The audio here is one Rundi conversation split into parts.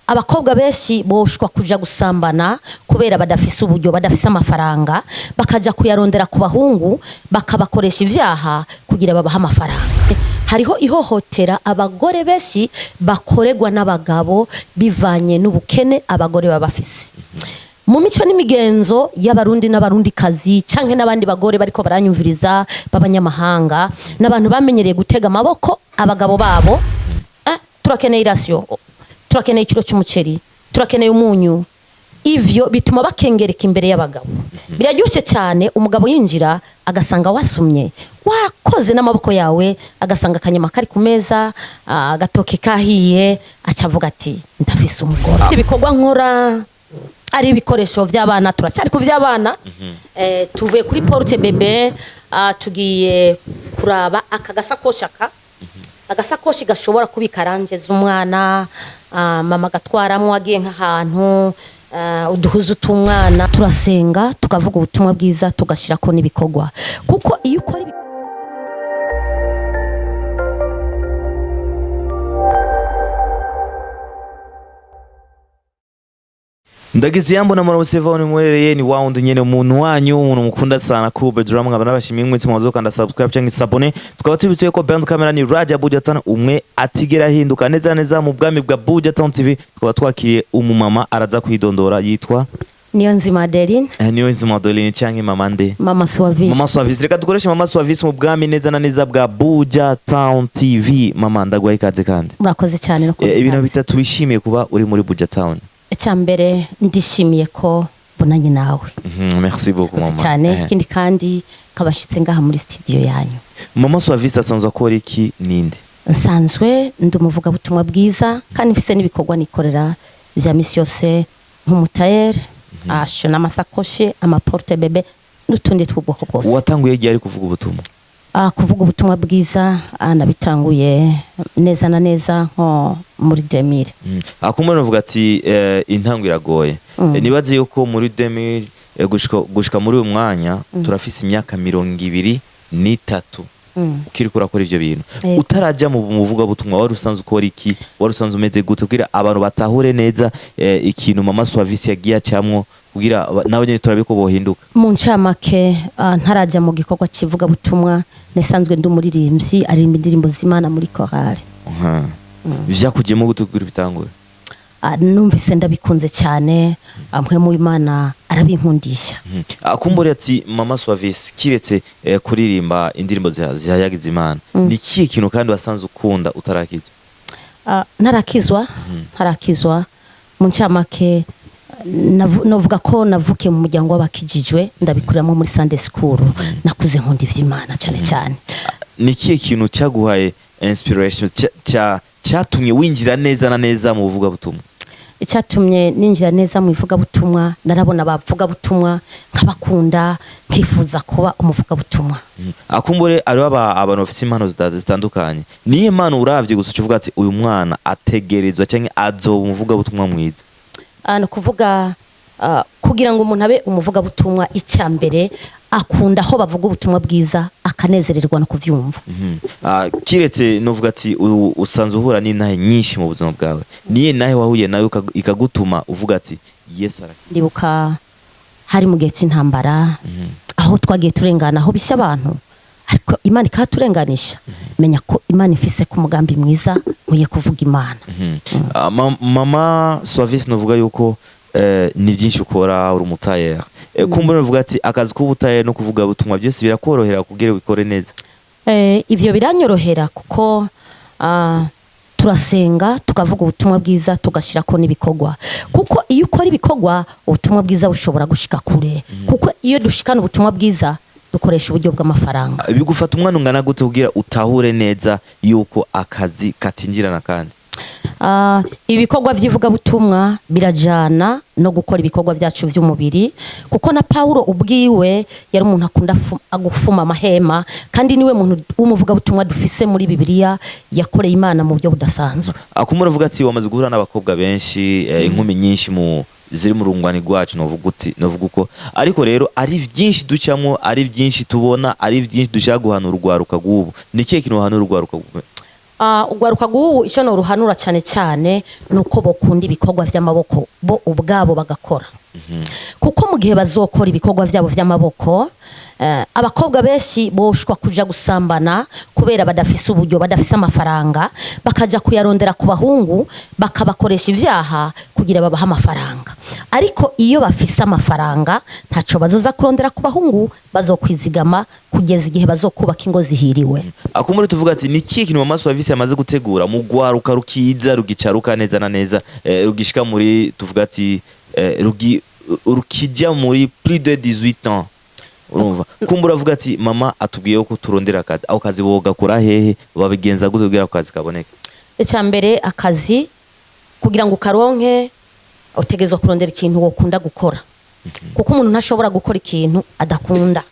Abakobwa benshi boshwa kuja gusambana kubera badafise uburyo, badafise amafaranga, bakaja kuyarondera ku bahungu, bakabakoresha ivyaha kugira babahe amafaranga. Hariho ihohotera abagore benshi bakorerwa n'abagabo bivanye n'ubukene abagore baba bafise. Mu mico n'imigenzo y'Abarundi n'Abarundikazi canke n'abandi bagore bariko baranyumviriza b'abanyamahanga, n'abantu bamenyereye gutega amaboko abagabo babo. Turakeneye i ration, turakeneye ikiro cy'umuceri, turakeneye umunyu. Ivyo bituma bakengereka imbere y'abagabo. Biraryoshe cyane umugabo yinjira agasanga wasumye, wakoze n'amaboko yawe, agasanga akanyama kari ku meza, agatoke kahiye, aca avuga ati: "Ndafise umugore." Ibikorwa nkora ari ibikoresho by'abana. Turacyari ku by'abana. Tuvuye kuri porte-bébé, tugiye kuraba aka gasakoshi. Aka agasakoshi gashobora kubika linge z'umwana, mama agatwaramo agiye nk'ahantu, uduhuzu tw'umwana. Turasenga, tukavuga ubutumwa bwiza, tugashyirako n'ibikorwa, kuko iyo ukora Ndagize yambo na muramutse vaho nimwereye ni wawundi nyene, umuntu wanyu, umuntu mukunda sana, Kube Drama. Nkaba nabashimiye mwese mwazo kanda subscribe cyangwa s'abonner. Tukaba tubitse ko behind camera ni Raja Buja Town, umwe atigera ahinduka neza neza mu bwami bwa Buja Town TV. Tukaba twakiriye umumama araza kwidondora, yitwa Niyo Nzima Adeline. Niyo Nzima Adeline cyangwa Mama nde? Mama Suavis. Mama Suavis. Reka dukoreshe Mama Suavis mu bwami neza na neza bwa Buja Town TV. Mama, ndaguhaye ikaze kandi. Murakoze cyane no Ibintu kumpa. bitatu wishimiye kuba uri muri Buja Town. Icya mbere, ndishimiye ko mbonanye nawe. Merci beaucoup, Murakoze mama. cyane. Ikindi kandi, nkabashitse ngaha muri studio yanyu. Mama Suavis asanzwe akora iki? Ninde? Nsanzwe ndi umuvugabutumwa bwiza, kandi mfise n'ibikorwa nikorera vya misi yose nk'umutayeri, ashona amasakoshi, ama porte-bébé n'utundi tw'ubwoko bwose. Watanguye ryari kuvuga ubutumwa? Kuvuga ubutumwa bwiza, nabitanguye neza na neza nko muri 2000. Akumva navuga ati intango iragoye. Nibaze yuko muri 2000 gushika muri uyu mwanya turafise imyaka 23 ukiriko urakora ivyo bintu. Utarajya mu muvugabutumwa, wari usanzwe ukora iki? Wari usanzwe umeze gute, kugira abantu batahure neza ikintu Mama Suavis yagiye acamwo, kugira nabo nyene turabe ko bohinduka? Mu ncamake, ntarajya mu gikorwa kivugabutumwa, nasanzwe ndi umuririmbyi aririmba indirimbo z'Imana muri chorale. Vyakujemo gute kugira ubitangure? Numvise ndabikunze cyane, amwe mu Imana arabinkundisha. Akumbure ati Mama Suavis, kiretse kuririmba indirimbo zihayagiza Imana, ni kihe kintu kandi wasanze ukunda utarakizwa? Ntarakizwa, mu ncamake novuga ko navukiye mu muryango w'abakijijwe, ndabikuriramo muri Sunday school. Nakuze nkunda ivy'Imana cyane cyane. Ni kihe kintu cyaguhaye inspiration, cyatumye winjira neza na neza mu buvugabutumwa? Icyatumye ninjira neza mu ivugabutumwa, narabona abavugabutumwa nkabakunda, nkifuza kuba umuvugabutumwa. Akumbure ariho abantu bafite impano zitandukanye. Niyo mpano uravye gusa uca uvuga ati: "Uyu mwana ategerezwa cyangwa azoba umuvugabutumwa mwiza"? Ni ukuvuga, kugira ngo umuntu abe umuvugabutumwa, icya mbere akunda aho bavuga ubutumwa bwiza, akanezererwa no kubyumva. Kiretse novuga ati usanzwe uhura n'intahe nyinshi mu buzima bwawe, niye nahe wahuye nayo ikagutuma uvuga ati: "Yesu arakiza"? Ndibuka hari mu gihe cy'intambara, aho twagiye turengana aho bishya abantu, ariko Imana ikahaturenganisha, menya ko Imana ifise ku mugambi mwiza, nkwiye kuvuga Imana. Mama Suavis, novuga yuko ni byinshi ukora, uri umutayeri. Kumbura novuga ati akazi k'ubutayeri no kuvuga butumwa byose birakorohera kugira ubikore neza? Ibyo biranyorohera kuko turasenga, tukavuga ubutumwa bwiza, tugashyirako n'ibikorwa, kuko iyo ukora ibikorwa ubutumwa bwiza bushobora gushika kure, kuko iyo dushikana ubutumwa bwiza dukoresha uburyo bw'amafaranga. Bigufata umwana ungana gute kugira utahure neza yuko akazi katinjirana kandi? Ibikorwa by'ivugabutumwa birajana no gukora ibikorwa byacu by'umubiri, kuko na Paulo ubwiwe yari umuntu akunda gufuma amahema, kandi niwe muntu w'umuvugabutumwa dufise muri Bibiliya yakoreye Imana mu buryo budasanzwe. Akumura uvuga ati wamaze guhura n'abakobwa benshi, inkumi nyinshi mu ziri mu rungwani rwacu, novuga uti novuga uko, ariko rero ari byinshi ducamo, ari byinshi tubona, ari byinshi dushaka guhanura urwaruka rw'ubu. Ni ikihe kintu uhanura urwaruka rw'ubu? Ugwaruka gubu icyo noruhanura cyane cyane ni uko bokunda ibikorwa vy'amaboko bo ubwabo bagakora, kuko mu gihe bazokora ibikorwa vyabo vy'amaboko, abakobwa benshi boshwa kuja gusambana kubera badafise uburyo, badafise amafaranga, bakaja kuyarondera ku bahungu, bakabakoresha ivyaha kugira babahe amafaranga. Ariko iyo bafise amafaranga, ntaco bazoza kurondera ku bahungu, bazokwizigama kugeza igihe bazokubaka ingo zihiriwe. Akumbure tuvuga ati ni kihe kintu Mama Suavisi yamaze gutegura mu gwaruka rukiza rugicaruka neza na neza, rugishika muri, tuvuga ati, rukijya muri plus de 18 ans? Urumva, kumbura avuga ati mama atubwiye ko turondera akazi, ako kazi bogakora hehe, babigenza gute kugira ako kazi kaboneke? Icya mbere, akazi kugira ngo ukaronke utegerezwa kurondera ikintu wokunda gukora, kuko umuntu ntashobora gukora ikintu adakunda.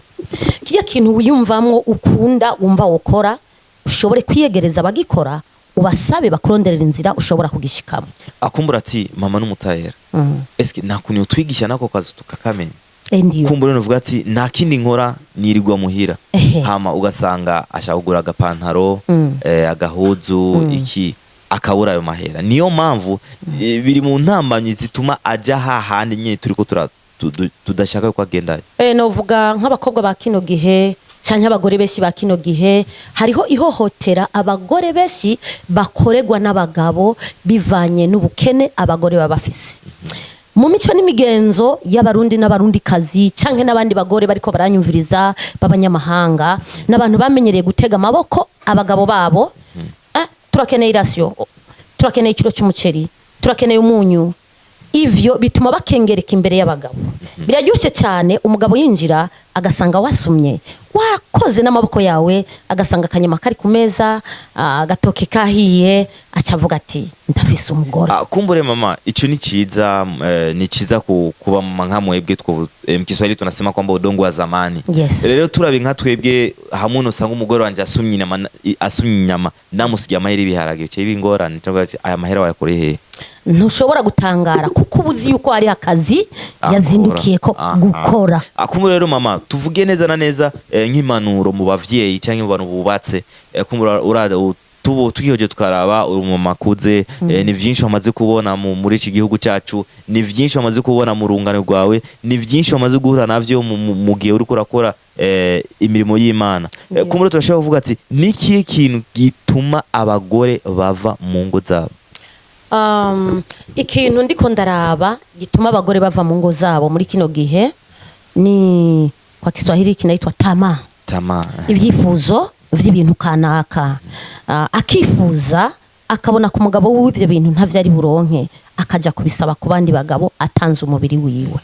Kirya kintu wiyumvamwo ukunda, wumva wokora, ushobore kwiyegereza abagikora, ubasabe bakuronderera inzira ushobora kugishikamo. Akumbura ati mama n'umutayera, eske nta kuntu yotwigisha nako kazi tukakamenya? Ndiyo. Kumbura uvuga ati nta kindi nkora, nirirwa muhira, hama ugasanga ashaka kugura agapantaro, agahuzu, iki, akabura ayo mahera. Niyo mpamvu biri mu ntambamyi zituma ajya hahandi nyine turiko tudashaka ko agendayo. Novuga nk'abakobwa ba kino gihe canke abagore benshi ba kino gihe, hariho ihohotera abagore benshi bakorerwa n'abagabo bivanye n'ubukene abagore baba bafise. Mu mico n'imigenzo y'Abarundi n'Abarundikazi canke n'abandi bagore bariko baranyumviriza b'abanyamahanga, n'abantu bamenyereye gutega amaboko abagabo babo. Turakeneye i ration, turakeneye ikiro cy'umuceri, turakeneye umunyu. Ivyo bituma bakengereka imbere y'abagabo. Biraryoshe cyane umugabo yinjira agasanga wasumye, wakoze n'amaboko yawe, agasanga akanyama kari ku meza, agatoki kahiye, aca avuga ati ndafise umugore. Kumbure mama, ico ni ciza, ni ciza kuba mama nka mwebwe. Mu Kiswahili tunasema kwamba udongo wa zamani. Rero turabe nka twebwe hamwe usanga umugore wanje asumye inyama, asumye inyama, namusigiye amahera y'ibiharage, bice bingorane cyangwa ati aya mahera wayakoreye hehe? Ntushobora gutangara kuko uba uzi yuko hari akazi Akora. yazindukiye ko gukora. Kumbure rero mama, tuvuge neza na neza, nk'impanuro mu bavyeyi cyangwa mu bantu bubatse, kumbura urada tubu tukihoje tukaraba uri mu makuze, ni vyinshi wamaze kubona muri iki gihugu cyacu, ni vyinshi wamaze kubona mu rungano rwawe, ni vyinshi wamaze guhura navyo mu gihe uriko urakora imirimo y'Imana. Kumbure turashobora kuvuga ati ni ikihe kintu gituma abagore bava mu ngo zabo? Ikintu ndiko ndaraba gituma abagore bava mu ngo zabo muri kino gihe ni kwa Kiswahili kinaitwa tamaa. Tamaa. Ibyifuzo vy'ibintu kanaka. Akifuza akabona ku mugabo wiwe ivyo bintu ntavyo ari buronke, akaja kubisaba ku bandi bagabo atanze umubiri wiwe.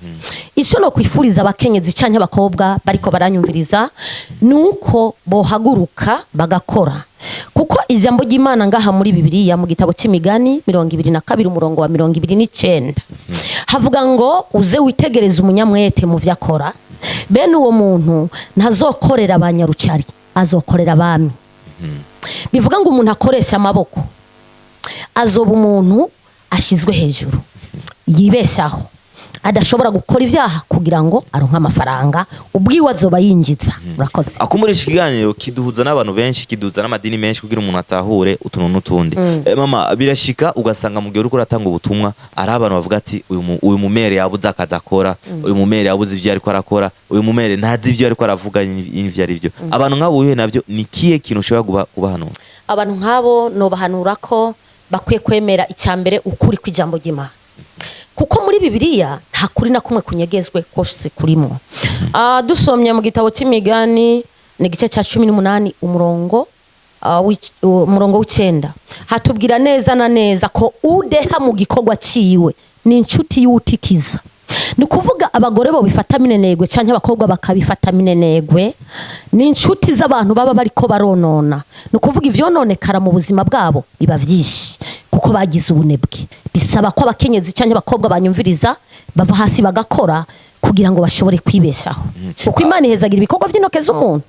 Ico no kwifuriza abakenyezi canke abakobwa bariko baranyumviriza nuko bohaguruka bagakora, kuko ijambo ry'Imana ngaha muri Bibiliya mu gitabo c'Imigani 22 umurongo wa 29 havuga ngo uze witegereze umunyamwete mu vyo akora, bene uwo muntu ntazokorera abanyarucari, azokorera abami. Bivuga ngo umuntu akoresha amaboko azoba umuntu ashizwe hejuru, yibeshaho, adashobora gukora ibyaha kugira ngo aronke amafaranga, ubwiwe azoba yinjiza. Murakoze. Akumuri iki kiganiro kiduhuza n'abantu benshi, kiduhuza n'amadini menshi kugira umuntu atahure utuntu n'utundi. Mama, birashika ugasanga mu gihe uriko uratanga ubutumwa ari abantu bavuga ati uyu mumere yabuze akazi akora, uyu mumere yabuze ivyo ariko arakora, uyu mumere ntazi ivyo ariko aravuga n'ivyo ari byo. Abantu nk'abo uhuye navyo, ni kihe kintu ushobora kubahanura? Abantu nk'abo nobahanura ko bakwiye kwemera icya mbere ukuri kw'ijambo ry'Imana, kuko muri Bibiliya nta kuri na kumwe kunyegezwe kose kurimo. Dusomye mu gitabo cy'Imigani, ni igice cya 18 umurongo umurongo w'9, hatubwira neza na neza ko udeha mu gikorwa ciwe ni inshuti y'utikiza. Ni ukuvuga abagore bo bifata minenegwe canke abakobwa bakabifata minenegwe, ni inshuti z'abantu baba bariko baronona. Ni ukuvuga ivyononekara mu buzima bwabo biba vyinshi kuko bagize ubunebwe. Bisaba ko abakenyezi canke abakobwa banyumviriza bava hasi bagakora kugira ngo bashobore kwibeshaho, kuko Imana ihezagira ibikorwa vy'intoke z'umuntu.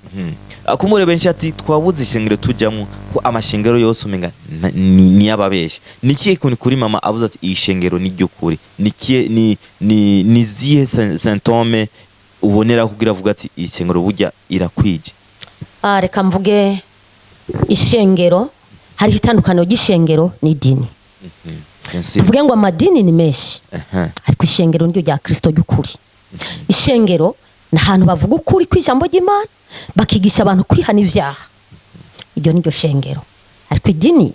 Akumure benshi ati twabuze ishengero tujamwo, ko amashengero yose umenga ni y'ababeshi. Ni kihe kintu kuri mama avuze ati iyi shengero ni ryo kuri? Ni kihe, ni zihe symptôme ubonera kugira avuga ati iyi shengero burya irakwije? Reka mvuge ishengero. Hariho itandukaniro ry'ishengero n'idini. Bien sûr. Tuvuge ngo amadini ni menshi, ariko ishengero niryo rya Kristo ry'ukuri. Ishengero ni ahantu bavuga ukuri kw'ijambo ry'Imana, bakigisha abantu kwihana ibyaha. Iryo ni ryo shengero. Ariko idini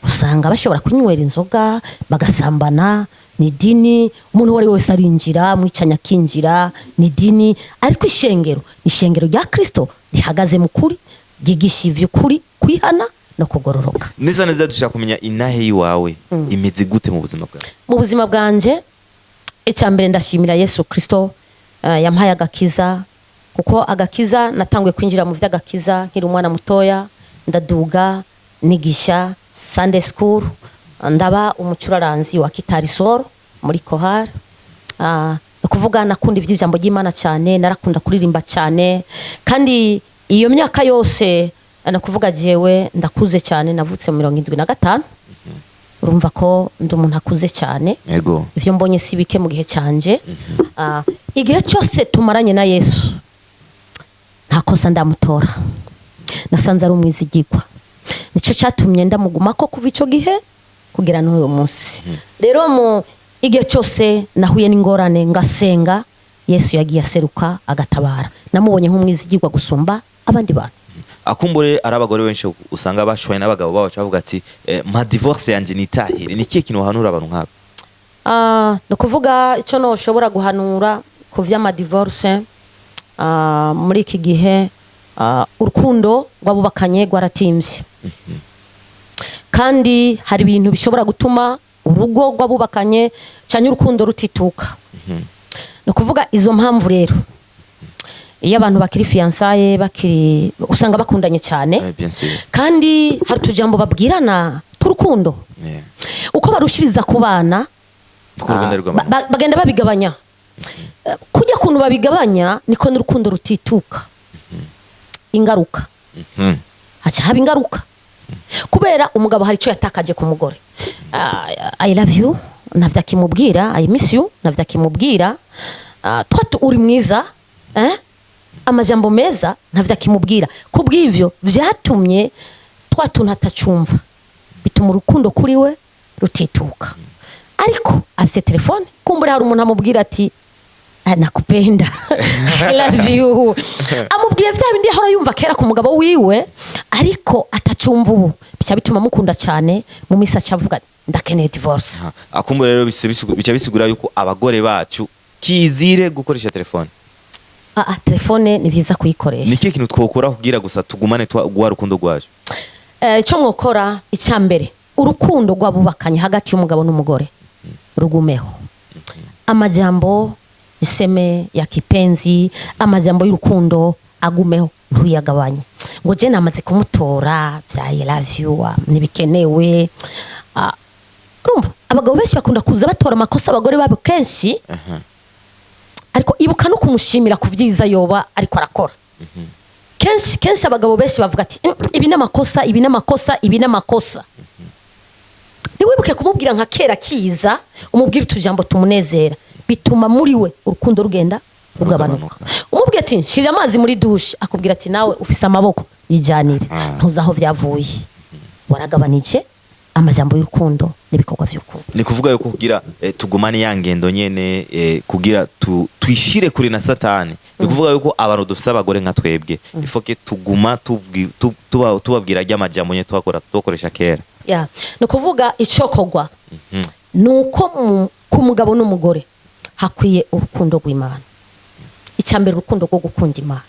usanga bashobora kunywera inzoga, bagasambana. Ni idini, umuntu uwo ari we wese arinjira, mwicanya akinjira, ni idini. Ariko ishengero ni ishengero rya Kristo rihagaze mu kuri, ryigisha ivy'ukuri, kwihana no kugororoka. Neza neza dushaka kumenya intahe yiwawe imeze gute mu buzima bwawe? Mu buzima bwanje, icya mbere ndashimira Yesu Kristo yampaye agakiza, kuko agakiza natanguye kwinjira mu by'agakiza nkiri umwana mutoya. Ndaduga nigisha Sunday school, ndaba umucuraranzi wa kitarisoro muri kohari. Ni ukuvuga nakunda iby'ijambo ry'Imana cyane, narakunda kuririmba cyane. Kandi iyo myaka yose, ni ukuvuga jewe ndakuze cyane, navutse mu 75. Urumva ko ndi umuntu akuze cyane. Ibyo mbonye si bike mu gihe cyanje. Igihe cyose tumaranye na Yesu nta kosa ndamutora, nasanze ari umwizigirwa. Nicyo cyatumye ndamuguma ko kuva icyo gihe kugera n'uyu munsi. Rero mu igihe cyose nahuye n'ingorane ngasenga, Yesu yagiye aseruka agatabara. Namubonye nk'umwizigirwa gusumba abandi bantu. Akumbure ari abagore benshi usanga bashwaye n'abagabo babo, bavuga ati mpa divorce yanje nitahire. Ni ikihe kintu uhanura abantu nk'abo? Ni ukuvuga icyo ntushobora guhanura ku vy'amadivorce muri iki gihe, urukundo rw'abubakanye rwaratimvye, kandi hari ibintu bishobora gutuma urugo rw'abubakanye cyane urukundo rutituka. Ni ukuvuga izo mpamvu rero, iyo abantu bakiri fiançailles, bakiri, usanga bakundanye cyane, Bien sûr. kandi hari utujambo babwirana tw'urukundo. Uko barushiriza ku bana, Tw'uruganda rw'amara. bagenda babigabanya. Kujya kuntu babigabanya niko n'urukundo rutituka. Ingaruka, haca haba ingaruka kubera umugabo hari icyo yatakaje ku mugore. "I love you" ntavyo akimubwira, "I miss you" ntavyo akimubwira, twatu "uri mwiza", eh? Amajambo meza ntavyo akimubwira. Kubw'ivyo vyatumye twa tuntu atacumva, bituma urukundo kuri we rutituka. Ariko afise telefone, kumbura hari umuntu amubwira ati "Ah, nakupenda, I love you." Amubwiye vya bindi yahora yumva kera ku mugabo wiwe ariko atacumva ubu, bica bituma amukunda cyane. Mu misi aca avuga "ndakeneye divorce". Aha. Akumbure rero bica bisigura yuko abagore bacu kizire gukoresha telefone. Ah, telefone ni vyiza kuyikoresha. Ni ikihe kintu twokora kugira gusa tugumane rwa rukundo rwacu? Icyo mwokora, icya mbere, urukundo rw'abubakanye hagati y'umugabo n'umugore rugumeho. Amajambo iseme ya kipenzi, amajambo y'urukundo agumeho, ntuyagabanye ngo je namaze kumutora bya "I love you", ntibikenewe. Urumva abagabo benshi bakunda kuza batora amakosa abagore babo kenshi, ariko ibuka no kumushimira ku byiza yoba ariko arakora. Kenshi kenshi abagabo benshi bavuga ati "Ibi ni amakosa, ibi ni amakosa, ibi ni amakosa." Ntiwibuke kumubwira nka kera kiza, umubwira utujambo tumunezera, bituma muri we urukundo rugenda rugabanuka. Umubwira ati "Nshirira amazi muri douche", akubwira ati "Nawe ufise amaboko, yijyanire." Ntuzi aho byavuye, waragabanije amajambo y'urukundo n'ibikorwa by'urukundo. Ni kuvuga yuko kugira tugumane ya ngendo nyene, kugira twishire kure na Satani, ni kuvuga yuko abantu dufise abagore nka twebwe ifoke tuguma tubabwira ry'amajambo nyene twakora tubakoresha kera. Ya, ni ukuvuga icokorwa ni uko ku mugabo n'umugore hakwiye urukundo rw'Imana. Icya mbere, urukundo rwo gukunda Imana.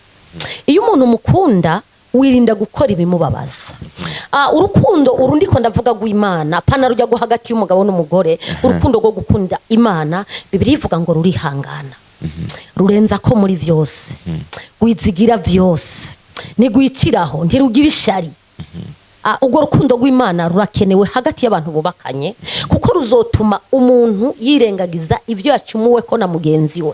Iyo umuntu umukunda, wirinda gukora ibimubabaza. Urukundo uru ndiko ndavuga rw'Imana, pana rujya rwo hagati y'umugabo n'umugore. Urukundo rwo gukunda Imana, Bibiliya ivuga ngo rurihangana, rurenza ko muri byose, rwizigira byose, ntigwiciraho, ntirugira ishari. Urwo rukundo rw'Imana rurakenewe hagati y'abantu bubakanye, kuko ruzotuma umuntu yirengagiza ibyo yacumuwe ko na mugenzi we.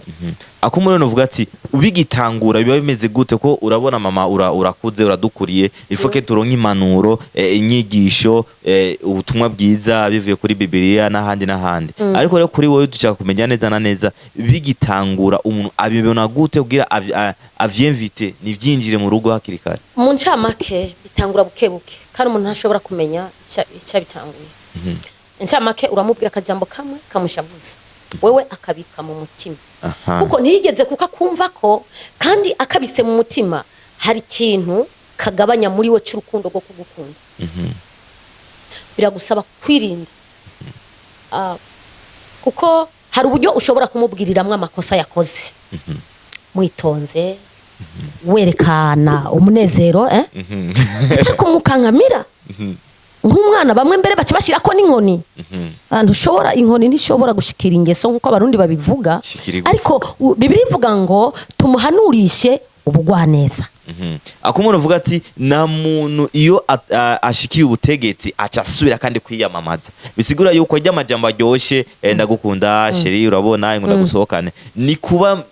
Akumure novuga ati ubigitangura biba bimeze gute? Ko urabona mama urakuze, uradukuriye, ifoke turonke impanuro, inyigisho, ubutumwa bwiza bivuye kuri Bibiliya n'ahandi n'ahandi. Ariko rero kuri wowe dushaka kumenya neza na neza, bigitangura umuntu abibona gute kugira avyemvite nivyinjire mu rugo hakiri kare? Mu ncamake, bitangura buke buke. Kandi umuntu ntashobora kumenya icyabitanguye. Incamake, uramubwira akajambo kamwe kamushavuza, wewe akabika mu mutima, kuko ntiyigeze kuko akumva ko kandi akabise mu mutima hari ikintu kagabanya muri we cy'urukundo rwo kugukunda. Biragusaba kwirinda. Kuko hari uburyo ushobora kumubwiriramwo amakosa yakoze mwitonze, werekana umunezero, atari kumukankamira nk'umwana. Bamwe mbere baca bashyirako n'inkoni. Ntushobora, inkoni ntishobora gushikira ingeso nk'uko Abarundi babivuga. Shikira igufa. Ariko Bibiliya ivuga ngo tumuhanurishe ubugwaneza. Ako umuntu uvuga ati nta muntu iyo ashikiye ubutegetsi aca asubira kandi kwiyamamaza, bisigura yuko ajya amajambo aryoshe, ndagukunda chérie, urabona ngo ndagusohokane, ni kuba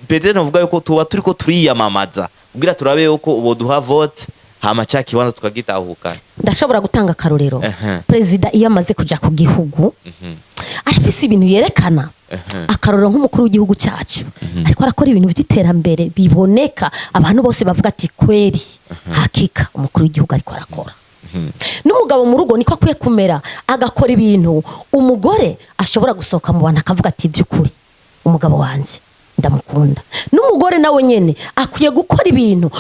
peut-être novuga yuko tuba turiko turiyamamaza kugira turabe yuko boduha vote, hama ca kibanza tukagitahukana. Ndashobora gutanga akarorero. Perezida iyo amaze kuja ku gihugu arafise ibintu yerekana. Akarorero, nk'umukuru w'igihugu cyacu ariko arakora ibintu by'iterambere biboneka, abantu bose bavuga ati kweri hakika umukuru w'igihugu ariko arakora. N'umugabo mu rugo niko akwiye kumera, agakora ibintu umugore ashobora gusohoka mu bantu akavuga ati by'ukuri umugabo wanjye ndamukunda. N'umugore nawe nyene akwiye gukora ibintu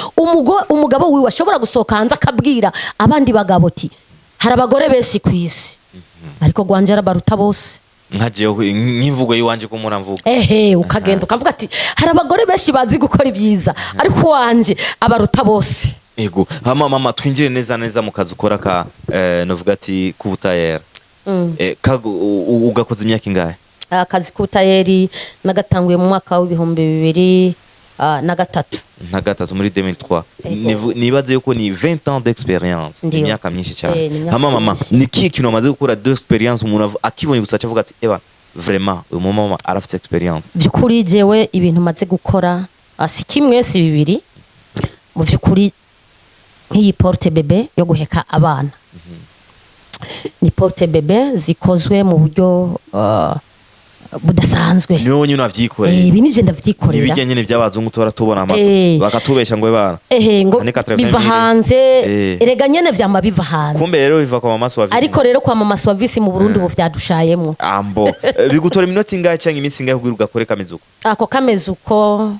umugabo wiwe ashobora gusohoka hanze akabwira abandi bagabo ati hari abagore benshi ku isi, ariko gwanje arabaruta bose. Nka jewe, nk'imvugo y'iwanje ko muramvuga. Ehe, ukagenda ukavuga ati hari abagore benshi bazi gukora ibyiza, ariko uwanje abaruta bose. Ego. Hama mama, twinjire neza neza mu kazi ukora ka novuga ati k'ubutayera. Ugakoza imyaka ingahe? Akazi k'ubutayeri nagatanguye mu mwaka w'2003. Nka gatatu, muri 2003. Ego. Nibaze yuko ni 20 ans d'expérience. Ndiyo. Imyaka myinshi cyane. Ni imyaka Hama mama, myinshi. ni kihe kintu wamaze gukora d'expérience umuntu akibonye gusa acavuga ati eba vraiment uyu mumama arafite expérience? By'ukuri jewe ibintu maze gukora, si kimwe si bibiri. Mu by'ukuri nk'iyi porte-bébé yo guheka abana, ni porte-bébé zikozwe mu buryo budasanzwe. Niwe wenyine wavyikoreye? Ibi nije ndavyikorera. Ibijya nyine by'abazungu tuhora tubona amata bakatubesha ngo bana Ehe, ngo Ane 80 biva mille. hanze. Erega nyene vyama biva hanze. Kumbe rero biva kwa mama Swavisi. Ariko rero kwa mama Swavisi mu Burundi ubu vyadushayemwo. Ambo bigutora iminota ingahe cyangwa iminsi ingahe kugira ugakore kameze uko? Ako kameze uko,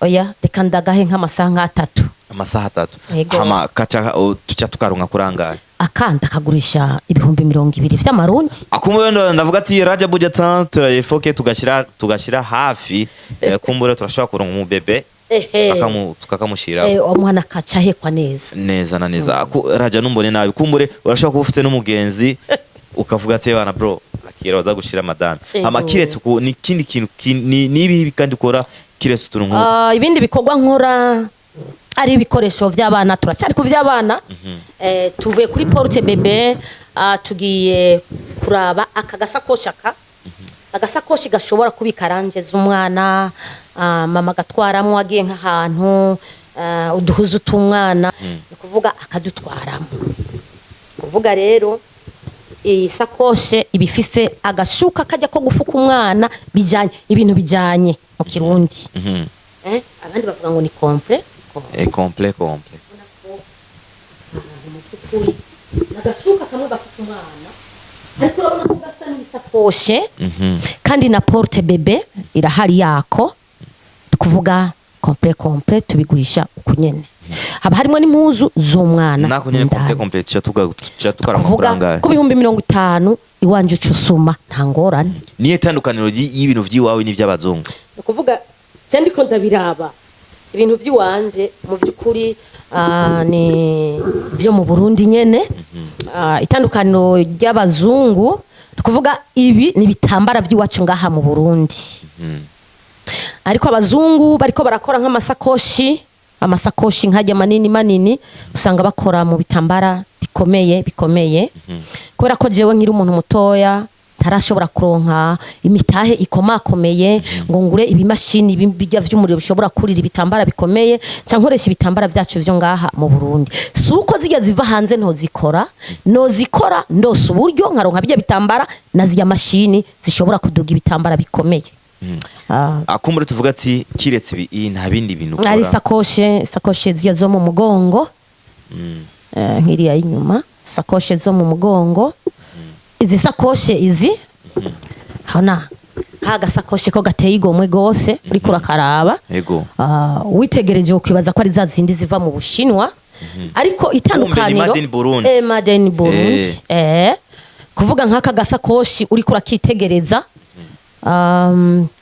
oya, reka ndagahe nk'amasaha nk'atatu. Amasaha 3? Yego. Hama kaca tuca tukaronka kurangaye? Akandi akagurisha 20,000 vy'amarundi. Akumbe wenda ndavuga ati Rajabu Jatan turayifoke tugashyira hafi, kumbure turashobora kuronka umubebe tukakamushira. Umwana akaca ahekwa neza. Neza na neza. Raja, numbone nabi, kumbure urashobora kuba ufite n'umugenzi ukavuga ati bana bro, akira baza gushira madame. Hama kiretse uku, ni kindi kintu ni ibihe kandi ukora kiretse utuntu nk'utu? Ibindi bikorwa nkora ari ibikoresho by'abana. Turacyari ku by'abana. Tuvuye kuri porte-bébé, tugiye kuraba aka gasakoshi. Aka agasakoshi gashobora kubika range z'umwana, mama agatwaramo agiye nk'ahantu, uduhuzu tw'umwana, ni ukuvuga akadutwaramo. Kuvuga rero iyi sakoshe iba ifise agashuka kajya ko gufuka umwana, bijyanye, ibintu bijyanye mu Kirundi. Abandi bavuga ngo ni complet. Complet complet. Ubona ko ahantu mu by'ukuri ni agashuka kamwe bafuka umwana, ariko urabona ko gasa n'isakoshe. Kandi na porte-bébé irahari yako. Ni kuvuga complet complet tubigurisha uku nyene, haba harimo n'impuzu z'umwana Nako nyene indani. Complet complet tuca tukara Kuvuga amafaranga ku 50,000 iwanje uca usuma, nta ngorane. Niyo tandukaniro y'ibintu by'iwawe n'iby'abazungu? Ni ukuvuga cyane ndiko ndabiraba ibintu by'iwanje, mu by'ukuri ni byo mu Burundi nyene. Itandukaniro ry'abazungu, ni ukuvuga ibi ni ibitambara by'iwacu ngaha mu Burundi, ariko abazungu bariko barakora nk'amasakoshi, amasakoshi nkajya manini manini usanga bakora mu bitambara bikomeye bikomeye. Kubera ko jewe nkiri umuntu mutoya ntarashobora kuronka imitahe ikomakomeye ngo ngure ibimashini bijya vy'umuriro bishobora kurira ibitambara bikomeye, cyangwa nkoresha ibitambara byacu vyo ngaha mu Burundi. Si uko zijya ziva hanze ntozikora, nozikora ndose uburyo nkaronka bijya bitambara na zirya mashini zishobora kuduga ibitambara bikomeye. Akumbure tuvuga ati kiretse ibi iyi nta bindi bintu Ari ukora? sakoshe, sakoshe zijya zo mu mugongo. Nk'iriya y'inyuma, sakoshe zo mu mugongo, izi sakoshe izi hona, agasakoshe ko gateye igomwe gose uriko urakaraba. Witegereje ukwibaza ko ari za zindi ziva mu Bushinwa, ariko itandukaniro Made in Burundi. Made in Burundi. Kuvuga nk'aka gasakoshi uriko urakitegereza,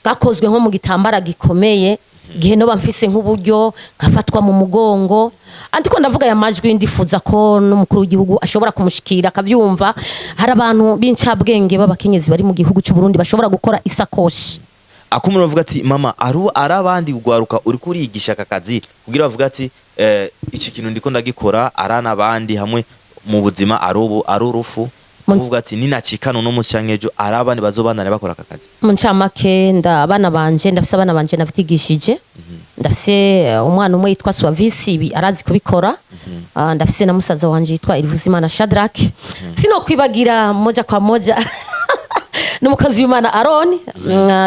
gakozwe nko mu gitambara gikomeye, gihe noba mfise nk'uburyo ngafatwa mu mugongo. Andiko ndavuga aya majwi, ndifuza ko n'umukuru w'igihugu ashobora kumushikira akabyumva. Hari abantu b'incabwenge b'abakenyezi bari mu gihugu cy'u Burundi bashobora gukora isakoshi. Akumura bavuga ati mama, ari abandi ugwaruka uri kurigisha aka kazi kugira bavuga ati iki kintu ndiko ndagikora, ari n'abandi hamwe mu buzima, ari ubu ari urufu, uvuga ati ninacikana uno munsi canke ejo, ari abandi bazobandanya bakora aka kazi. Mu ncamake, nda abana banje, ndafise abana banje navyigishije. Ndafise umwana umwe yitwa Suavisi, ibi arazi kubikora. Ndafise na musaza wanje yitwa Irivuzimana Shadrack. Sinokwibagira moja kwa moja n'umukozi w'Imana Aroni.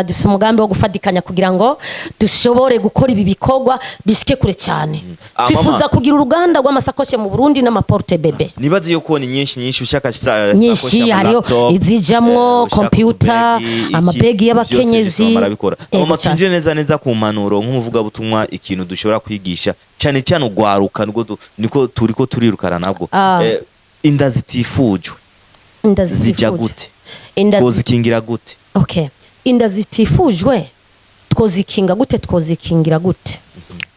Dufise umugambi wo gufatikanya kugira ngo dushobore gukora ibi bikorwa bishike kure cyane. Twifuza Mama. kugira uruganda rw'amasakoshe mu Burundi n'amaporte bébé. Nibaze yuko ni nyinshi nyinshi ushaka Nyinshi, hariho izijamwo computer, amabegi y'abakenyezi. Barabikora. Ego Mama, cane. twinjire neza neza ku mpanuro nk'umuvugabutumwa, ikintu dushobora kwigisha cyane cyane ugwaruka niko turiko turirukana nabwo. Inda zitifujwe Inda zijya zitifujwe. gute? Inda Twozikingira gute? Okay, inda zitifujwe twozikinga gute? Twozikingira gute?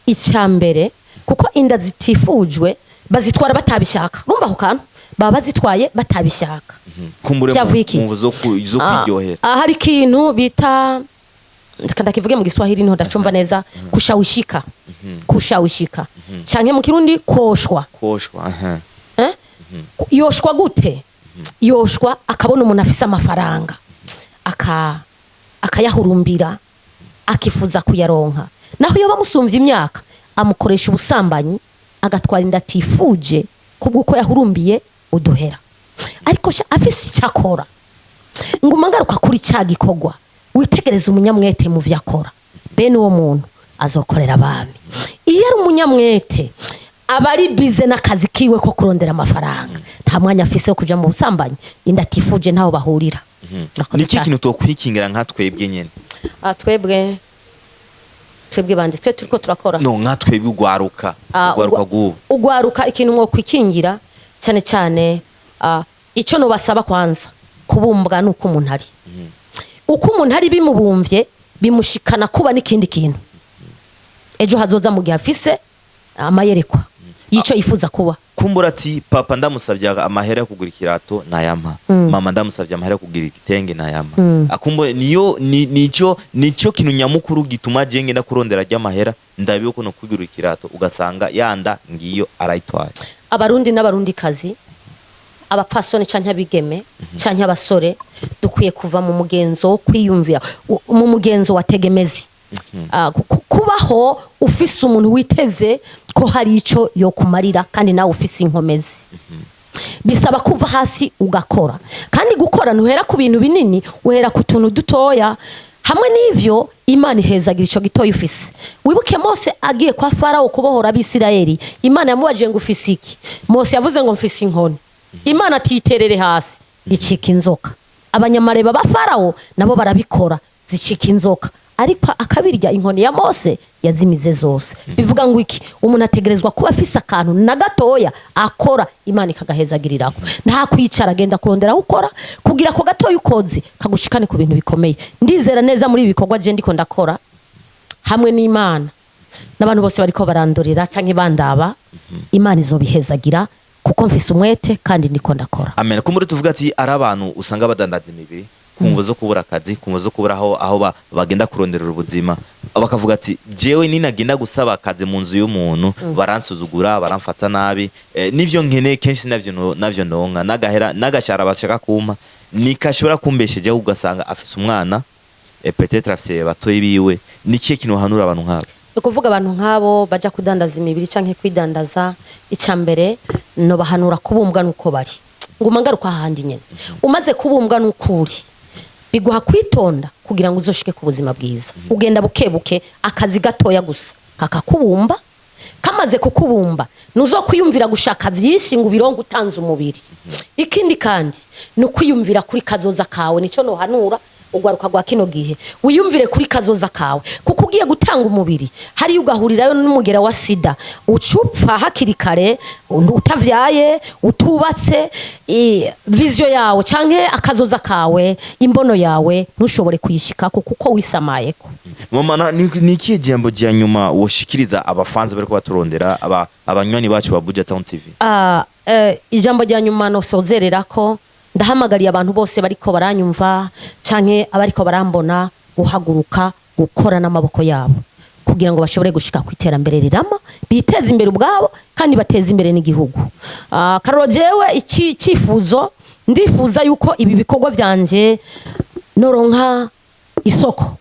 Icya mbere, kuko inda zitifujwe bazitwara batabishaka, urumva ako kantu, baba bazitwaye batabishaka. Kumbure Vyavuye iki? mu zo kwiryohera. Hari ikintu bita, reka ndakivuge mu Giswahili niho ndacumva neza, kushawishika, kushawishika canke mu Kirundi koshwa. Koshwa, aha. Eh? Yoshwa gute? Yoshwa akabona umuntu afise amafaranga, akayahurumbira, akifuza kuyaronka, naho yoba amusumvye imyaka, amukoresha ubusambanyi, agatwara inda atifuje kubw'uko yahurumbiye uduhera. Ariko sha, afise icyo akora, nguma ngaruka kuri cya gikorwa, witegereze umunyamwete mu vyo akora, bene uwo muntu azokorera abami. Iyo ari umunyamwete, aba ari bize n'akazi kiwe ko kurondera amafaranga, nta mwanya afise wo kuja mu busambanyi. Inda atifuje ntaho bahurira. Murakoze Niki cyane. kintu tokwikingira nka twebwe nyene? Twebwe bande? Twe turiko turakora? No, nka twebwe ugwaruka, ugwaruka rw'ubu. Ugwaruka, ikintu mwokwikingira cyane cyane, icyo nubasaba kwanza kubumbwa nuko umuntu ari, uko umuntu ari bimubumvye, bimushikana kuba n'ikindi kintu ejo hazoza, mu gihe afise amayerekwa y'icyo yifuza kuba. Kumbura ati papa ndamusabye amahera yo kugura ikirato nayampa, mama ndamusabye amahera yo kugura igitenge nayampa. Akumbura niyo nico kintu nyamukuru gituma je ngenda kurondera ry'amahera, ndabiyo ko no kugura ikirato, ugasanga yanda ngiyo arayitwaye. Abarundi n'Abarundikazi, abapfasoni canke abigeme canke abasore, dukwiye kuva mu mugenzo wo kwiyumvira, mu mugenzo wa tegemezi. Kubaho ufise umuntu witeze ko hari ico yokumarira kandi nawe ufise inkomezi, bisaba kuva hasi ugakora. Kandi gukora ntuhera ku bintu binini, uhera ku tuntu dutoya. Hamwe n'ivyo, Imana ihezagira ico gitoya ufise. Wibuke Mose agiye kwa Farawo kubohora Abisirayeli, Imana yamubajije ngo ufise iki? Mose yavuze ngo mfise inkoni. Imana atiyiterere hasi, icika inzoka. Abanyamareba ba Farawo nabo barabikora, zicika inzoka, ariko akabirya. Inkoni ya Mose yazimize zose. Bivuga ngo iki? Umuntu ategerezwa kuba afise akantu na gatoya akora, Imana ikagahezagirirako. Nta kwicara, agenda kurondera aho ukora kugira ako gatoya ukoze kagushikane ku bintu bikomeye. Ndizera neza muri ibi bikorwa je ndiko ndakora hamwe n'Imana n'abantu bose bariko barandorera canke bandaba, Imana izobihezagira kuko mfise umwete kandi ndiko ndakora. Amen. Kumbura tuvuga ati ari abantu usanga badandaza imibiri kumva zo kubura akazi, kumva zo kubura aho bagenda kuronderera ubuzima, bakavuga ati jewe ninagenda gusaba akazi mu nzu y'umuntu baransuzugura, baramfata nabi, n'ivyo nkeneye kenshi navyo navyo ndonka, n'agahera n'agashara bashaka kumpa nikashobora kumbeshejeho, ugasanga afise umwana, peut-être afise batoyi biwe. Ni kihe kintu uhanura abantu nk'abo? Ni ukuvuga abantu nk'abo baja kudandaza imibiri canke kwidandaza, icya mbere nobahanura kubumbwa nuko bari. Nguma ngaruka hahandi nyene, umaze kubumbwa nuko uri, biguha kwitonda kugira ngo uzoshike ku buzima bwiza. Ugenda buke buke, akazi gatoya gusa kakakubumba. Kamaze kukubumba, nuzo kwiyumvira gushaka vyinshi ngo ubironke utanze umubiri. Ikindi kandi ni ukwiyumvira kuri kazoza kawe. Nico nohanura ugwaruka rwa kino gihe: wiyumvire kuri kazoza kawe, kuko ugiye gutanga umubiri hariyo ugahurirayo n'umugera wa sida, ucupfa hakiri kare, utavyaye, utubatse vision yawe canke akazoza kawe, imbono yawe ntushobore kuyishikako kuko wisamayeko. Mama, ni ikihe jambo rya nyuma woshikiriza abafanzi bariko baturondera, abanywanyi bacu ba Buja Town TV? Ah, ijambo rya nyuma nosozerera ko ndahamagariye abantu bose bariko baranyumva canke abariko barambona guhaguruka gukora n'amaboko yabo kugira ngo bashobore gushika ku iterambere rirama, biteze imbere ubwabo kandi bateze imbere n'igihugu. Karoro, jewe iki cyifuzo ndifuza yuko ibi bikorwa vyanje noronka isoko,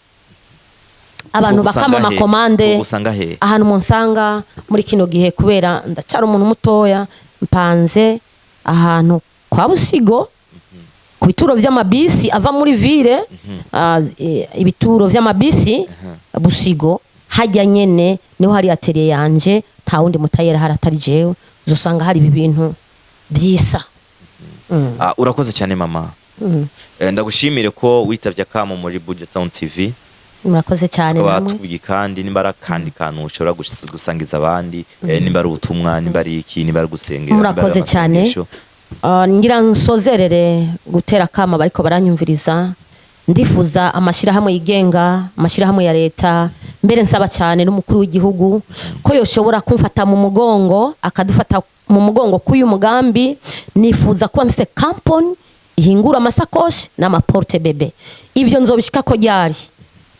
abantu Tugusanga bakama he? ama commandes. Tugusanga he? Ahantu munsanga muri kino gihe, kubera ndacara umuntu mutoya, mpanze ahantu kwa Busigo ku bituro vy'amabisi ava muri ville, ibituro vy'amabisi Busigo hajya nyene niho hari atelier yanje. Nta wundi mutayera hari atari jewe. Uzosanga hari ibi bintu vyisa. Ah, urakoze cyane mama. Ndagushimire ko witavye akamo muri Buja Town TV. Murakoze cyane Tukaba namwe. tubwiye kandi nimba ari akandi kantu ushobora gusangiza abandi, nimba ari ubutumwa, nimba ari iki, nimba ari gusengera, nimba ari Murakoze cyane. amasengesho. Ngira nsozerere gutera kama bariko baranyumviriza. Ndifuza amashyirahamwe yigenga, amashyirahamwe ya leta, mbere nsaba cyane n'umukuru w'igihugu ko yoshobora kumfata mu mugongo, akadufata mu mugongo k'uyu mugambi. Nifuza kuba mfise company ihingura amasakoshi n'ama porte-bébé. Ivyo nzobishika ko ryari?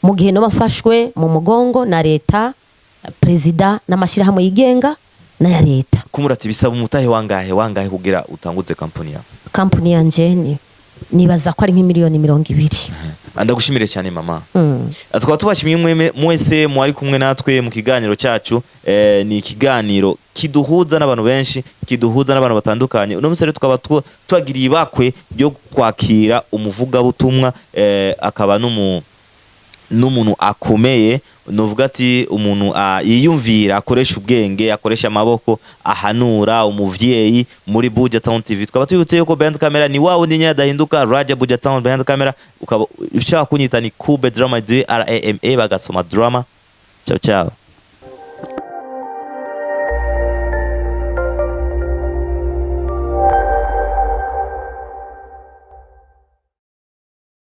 Mu gihe noba mfashwe mu mugongo na leta, perezida n'amashyirahamwe yigenga n'aya leta. Kumurati bisaba umutahe wangahe wangahe kugira utanguze kampani yawe? Kampani yanje ni nibaza ko ari nk'imiliyoni 20. Ndagushimire cyane mama. Tukaba tubashimiye mwese mwari kumwe natwe mu kiganiro cyacu. Ni ikiganiro kiduhuza n'abantu benshi, kiduhuza n'abantu batandukanye. Uno munsi rero tukaba twagiriye ibakwe ryo kwakira umuvugabutumwa, akaba n'umuntu akomeye, nuvuga ati umuntu yiyumvira, akoresha ubwenge, akoresha amaboko, ahanura umuvyeyi muri Buja Town TV. Tukaba tubibutse yuko behind camera ni wawe ndi nyine adahinduka, Raja Buja Town behind camera. Ukaba ushaka kunyita ni Kube Drama, D R A M A bagasoma drama. Ciao ciao.